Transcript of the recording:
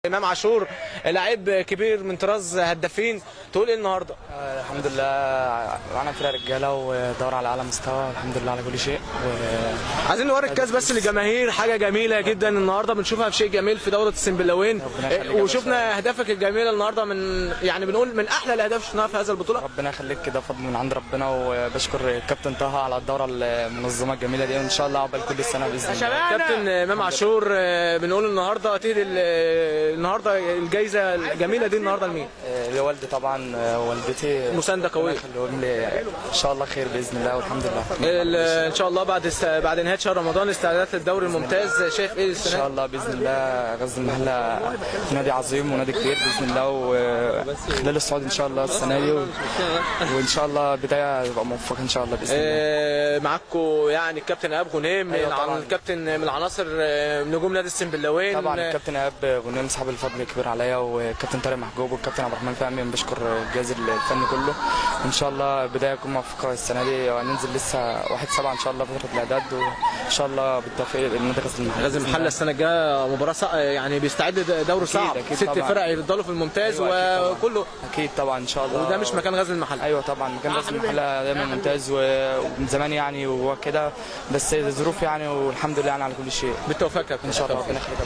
امام عاشور لاعب كبير من طراز هدافين، تقول ايه النهارده؟ الحمد لله معانا فرقه رجاله ودور على اعلى مستوى، الحمد لله على كل شيء. عايزين نوري الكاس بس للجماهير، حاجة جميلة جدا النهارده بنشوفها في شيء جميل في دوره السنبلاوين، وشفنا اهدافك الجميلة النهارده، من يعني بنقول من احلى الاهداف شفناها في هذا البطولة. ربنا يخليك، كده فضل من عند ربنا، وبشكر الكابتن طه على الدورة المنظمة الجميلة دي، وان شاء الله عقبال كل سنة باذن الله. كابتن امام عاشور، بنقول النهارده تهدي النهارده الجائزة الجميلة دي النهارده لمين؟ لوالدي طبعا، والدتي، مساندة قوية، خليهم لي ان شاء الله خير باذن الله، والحمد لله. ان شاء الله بعد نهاية شهر رمضان استعدادات للدوري الممتاز، شايف ايه السنة؟ ان شاء الله باذن الله غزل المحلة نادي عظيم ونادي كبير باذن الله، وخلال الصعود ان شاء الله السنة دي، وان شاء الله بداية تبقى موفقة ان شاء الله باذن الله. معاكم يعني الكابتن ايهاب غنيم، أيوة الكابتن من العناصر نجوم نادي السنبلاوين. طبعا الكابتن ايهاب غنيم صاحب الفضل كبير عليا، والكابتن طارق محجوب والكابتن عبد الرحمن فهمي، بشكر الجهاز الفني كله، وان شاء الله بداية تكون موفقة السنة دي، وهننزل لسه 1/7 ان شاء الله فترة الاعداد، وان شاء الله بالتوفيق لنادي غزل المحلة. غزل المحلة السنة الجاية مباراة يعني بيستعد دوري صعب، 6 فرق يفضلوا في الممتاز. أيوة وكله اكيد طبعا ان شاء الله، وده مش مكان غزل المحلة. ايوه طبعا مكان غزل المحلة دايما ممتاز ومن زمان يعني وكده، بس الظروف يعني، والحمد لله يعني على كل شيء. بالتوفيق ان شاء الله، ربنا يخليك.